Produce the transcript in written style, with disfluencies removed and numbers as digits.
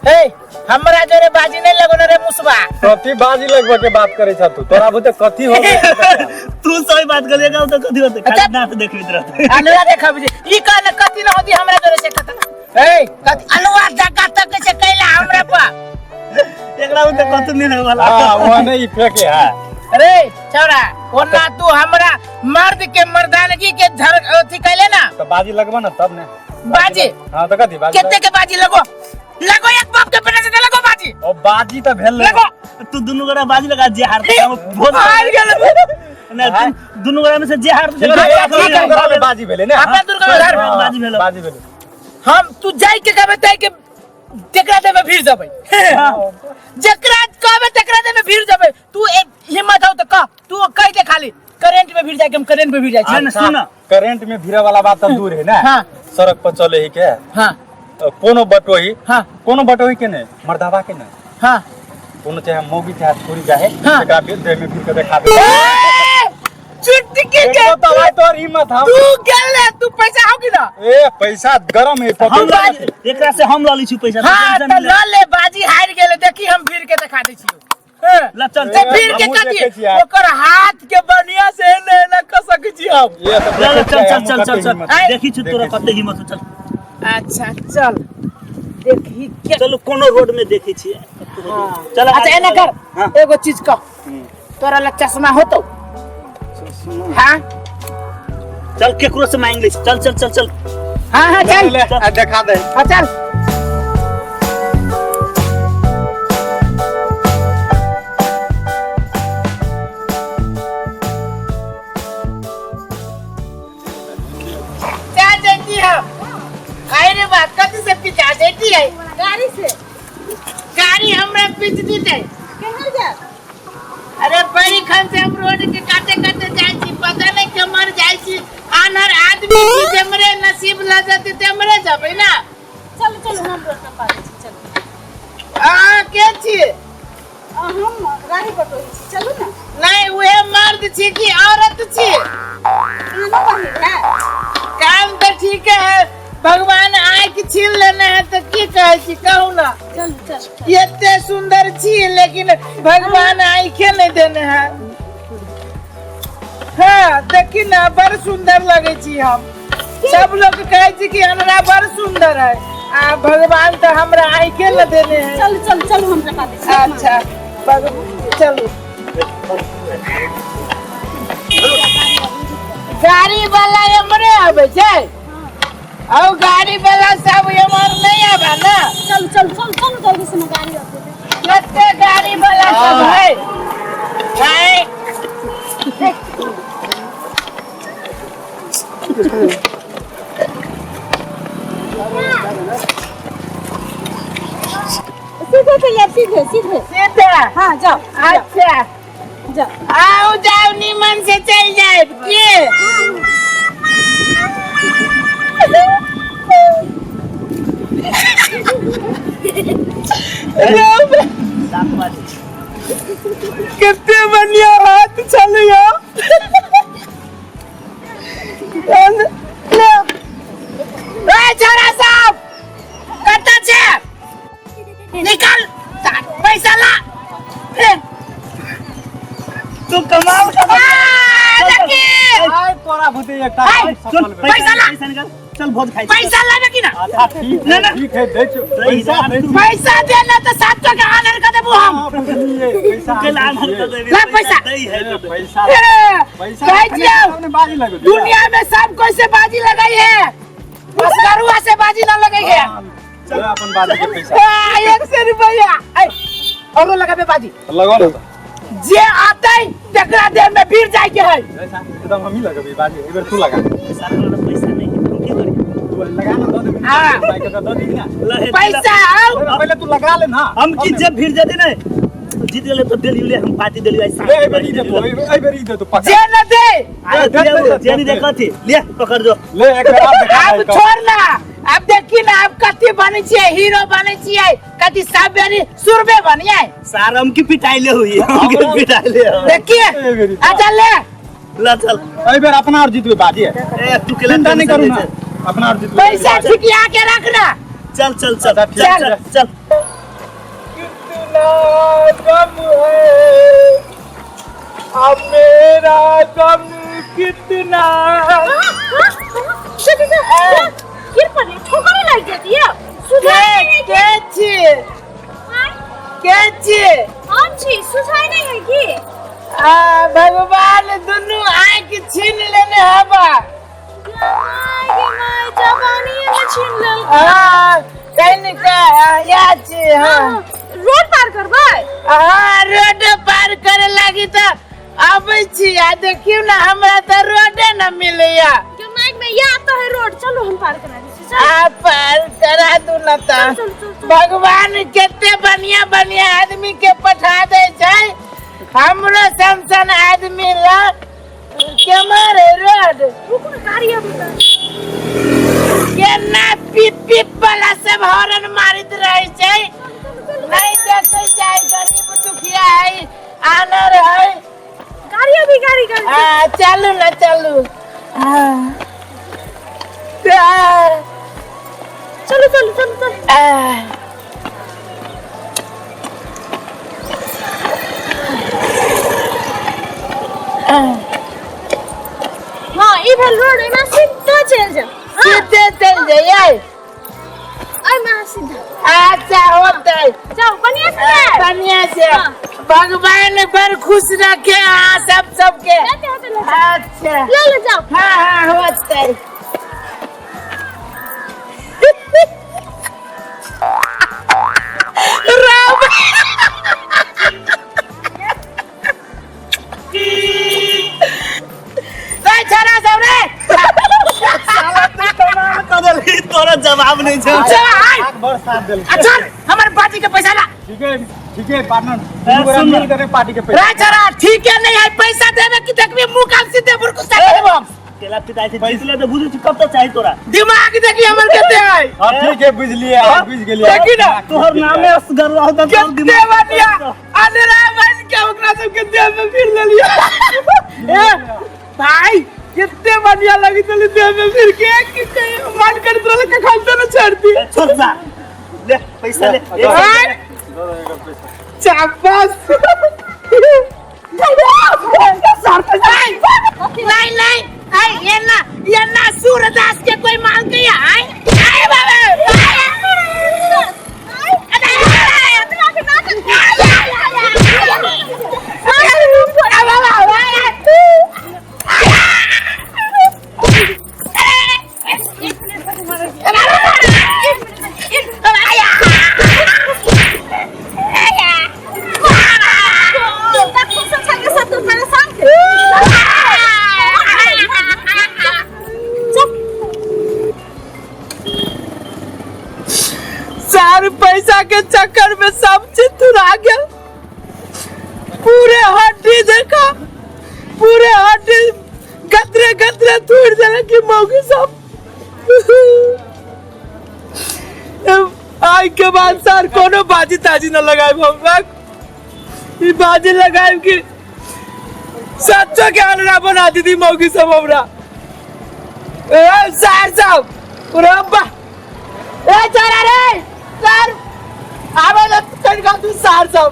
ए हमरा जोरे बाजी नहीं लगो रे मुसबा। कथी बाजी लगबे के बात करे छ तू? तोरा बुते कथी हो गए? तू सही बात करिए तो कथी होते? खाली अच्छा। नाच देखबित रहते। अनुआ देखब जे ई कहने कथी न होती हमरा जोरे से कथा। ए कथी अनुआ धक्का तक से कैला हमरा पर? एकरा बुते कथी नहीं वाला। हां वो नहीं फेंके है। अरे छौड़ा ओना तू हमरा मर्द के मर्दानगी के धर अथी कैले ना। तो बाजी लगबा ना तब ने। बाजी? हां तो कथी बाजी? केते के बाजी लगो? लगो एक बाप के बेटा से लगो बाजी। ओ बाजी तो भेल लगो। तू दुनू गोरा बाजी लगा जे हारते हम भोज हार गेल। ना तू दुनू गोरा में से जे हारते ठीक है, ठीक है, ठीक है, बाजी भेले ने। अपना दुनू गोरा हार। बाजी भेलो। बाजी भेले। हम तू जाई के कहबे ताई के तेकरा देबे भीड़ जबै। जकरा कहबे तेकरा देबे भीड़ जबै। तू एक हिम्मत हो तो कह, तू कह दे खाली करेंट में भीड़ जाए के हम करेंट में भीड़ जाए छी। ना, सुन ना। करेंट में भीड़े वाला बात तो दूर है ना। हाँ। सड़क पर चले ही के। हाँ। कोनो बटोही। हाँ। कोनो बटोही के नहीं, मर्दावा के नहीं। हाँ। कोनो चाहे मौगी चाहे छोरी चाहे, हाँ। एकरा भी देह में भीड़ के देखा दे। ए, चुटकी के देखो तो भाई तोर हिम्मत हम। तू गेल ले, तू पैसा हो कि ना? ए पैसा गरम है, पकड़ हम ले। एकरा से हम लली छी पैसा। हाँ, टेंशन तो नहीं ले। ल ले, बाजी हार गेल, देखी हम भीड़ के देखा दै छियौ। हाँ। ल चल, ते चल। भीड़ के हमहूँ कथी? देखै छियै। ओकर हाथ के बढ़िया से एने एने क सकै छी हम। ये तो ल, ल, देखै चल, छियै, चल, हमहूँ चल, चल, कते चल। हिम्मत। आइ। देखी छी तोरा देखै कते हिम्मत हो, चल। अच्छा चल देखी के। चलू कोनो रोड में देखै छियै। चल अच्छा एने कर। हाँ। एगो चीज कह, तोरा लग चश्मा होतो? हाँ चल केकरो से मांग ले, चल चल चल चल। हाँ हाँ चल। ले, आ, देखा दे। हाँ चल। जा जैती है। अरे बात कथी से पिचा जैती है? गाड़ी से। गाड़ी हमरा पिच दीते। केहर जा? अरे बड़ी खन से हम रोड के काटे काटे जाय छी, पता नहीं केमर जाय छी। आनहर आदमी छी, जेमरे नसीब ल जते तेमरे जबै ना। चलू चलू हम रोड पर पाबै छी, चलू। अहाँ के छी? हम राही बटोही छी, चलू ना। नहीं उहे मर्द छी कि औरत छी? अहाँ न बहिन है? काम तो ठीक है, भगवान आँख छीन लेने है तो की कहै छी कहू ना। चलू चलू चलू। एते सुंदर छी लेकिन भगवान आँखे नहीं देने है। हाँ देखी ना बड़ सुंदर लगे छी हम। सब लोग कहै छी कि हमरा बड़ सुंदर है, आ भगवान तो हमरा आँखे न देने है। चलू चलू चलू हम रखा दै छी। अच्छा चलू। गाड़ी वाला एमरे आबै छै? औ गाड़ी वाला सब एमर नहीं आबे ना। चलू चलू चलू चलू जल्दी से ना गाड़ी आते। कते गाड़ी वाला सब है? है। सीधे चलिए आप, सीधे सीधे। सीधे? हाँ जाओ। अच्छा जाओ। आओ जाओ निमन से चल जाए के। कितने बढ़िया हाथ चलियो। ए छोरा साहब कत छे? निकाल पैसा ला। तू कमाल का आ, देखी। आइ तोरा भूते एकटा आइ, काम सुन, सफल भेल। पैसा ला। पैसा निकाल, चल भोज खाइ छी। पैसा लाबे कि ना? अच्छा ठीक ना, है, ना। ठीक है, दै छियौ। पैसा दै छियौ। पैसा दे ना तो 700 के आनर कर देबू हम। हाँ, बुझलियै, पैसा तू केला आधार कर देबी, ला पैसा। दै है तो दे। पैसा ए, पैसा कहै रखने छियौ, तब ने बाजी लगौ। दुनिया में सब कोई से बाजी लगाई है, बस गरुआ से बाजी ना लगाई है। चल अपन बाजी के पैसा। आ, 100 रुपया। ऐ, औरो लगाबे बाजी। लगाओ ना तो। जे आते तकरा देह में भीड़ जाए के है। ऐसा एकदम हम ही लगबी बाजी, एक बेर तू लगा। सारा वाला पैसा नहीं है, हम की करिए? तू लगा ना दो दे। हाँ। भाई के दो दी ना। ल हे, पैसा आओ। पहले तू लगा ले ना। हम की जब भीड़ जाते ना, जीत गेले तो देली ले, हम पार्टी देली आई ए बेर ई दे तू, ए बेर ई दे तू पकड़। जे न दे। अरे दे, दे, दे, जे नहीं दे। देखा थी, ले पकड़ जो। ले एक बेर आप देखा अब भाई का। छोड़ ना, अब देखी ना अब कथी बनै छियै, हीरो बनै छियै, कथी सब यानी सुरबे बनिए। सारा हम की पिटाई ले हुई, हम की पिटाई ले हुई। देखिए ए बेरी। अच्छा ले। ला चल। ए बेर अपना और जीतबे बाजी है। ए तू केला चिंता नहीं टेंशन करू ले ना, चल। अपना और जीतबे। पैसा छिटिया के रखना। चल चल चल अच्छा, ठीक चल है। चल चल। कितना गम है, अब मेरा गम कितना। गिर पड़ली, ठोकर लागि जाती है। सुझाइ के के छी? के छी? हम छी, सुझाइ नहीं है की? आ भगवान दुनू आँखि छीन लेने हबा। माय गे माय, जवानी में छीन लेल। हाँ, कनिका या छी। हाँ, रोड पार करबै? हाँ, रोड पार करे लागी तऽ आबै छी आ देखियौ ने, हमरा तऽ रोडे न मिलैया। के माइक में या तो है रोड, चलो हम पार करा दै छी, चल। आ पार करा दू न तऽ। चल, चल, चल, चल। भगवान कते बढ़िया बढ़िया आदमी के पठा दै छै, हमरो सन सन आदमी ला केम्हर है रोड? रुकू ने, गाड़ी अबै तऽ। केना पिप पिप वाला सब हॉर्न मारैत रहै छै, नहीं देखै छै गरीब दुखिया है, आनर है। गाड़ी अभी, गाड़ी, गाड़ी। आ चलू ना, चलू। आ, आ, चलो चलो चलो चलो। आ। हाँ, ई भेल रोड, एना सीधा चलि जाओ। हाँ, सीधे चल जाइए। एहिमे अहाँ सीधा। अच्छा, होतै। जाओ बढ़िया से जाओ। बढ़िया से। हाँ। भगवान बड़ खुश रखे अहाँ सब सबके। जाते होते ले जाओ। अच्छा, ले ले जाओ। हाँ हाँ, होतै। राम रे, छोरा सब रे। साला तू कमाल कऽ देलही, तोरा जवाब नहीं छै। चल, आइ। आग बड़ साथ देल। अच्छा, हमर पार्टी के पैसा ला। ठीक है, ठीक है पार्टनर। ए, दुनू गोरा सुन ना। मिल करे पार्टी के पैसा। रे छोरा, ठीक है, नहीं है पैसा देबे कि देखबी मुंह काल सीधे बुरकुसा देबो हम। केला पिताई से जीत ले तऽ बुझै छी कब तक चाही तोरा। दिमाग देखी हमर कते है। हाँ, ठीक है, बुझलिए, हाँ, बुझ गेलिए। देखी ना। तोहर नामे असगर रहत तऽ तोहर कते दिमाग बढ़िया अनरा बन के ओकरा सबके देह में फिर लेलिए। ए भाई, कितने बढ़िया लगी चली देह में फिर के कि कहीं मन कर तोरा के खाते ना छोड़ दी। छोड़, जा, ले पैसा ले। एक आय। दो दो एकर पैसा। शाबाश। नहीं नहीं, आई ये ना, ये ना सूरदास के कोई माल के आए आए बाबा। सार पैसा के चक्कर में सब चीज तुरा गया। पूरे हड्डी देखा, पूरे हड्डी गतरे गतरे तोड़ देला कि मौगी सब। आई के बाद सर कोनो बाजी ताजी न लगाए हम। ई बाजी लगाए कि सच्चो के अलरा बना दीदी मौगी सब हमरा। ए सर साहब, रब्बा, ए चला रे सर, आवे न कनका तू सार सब।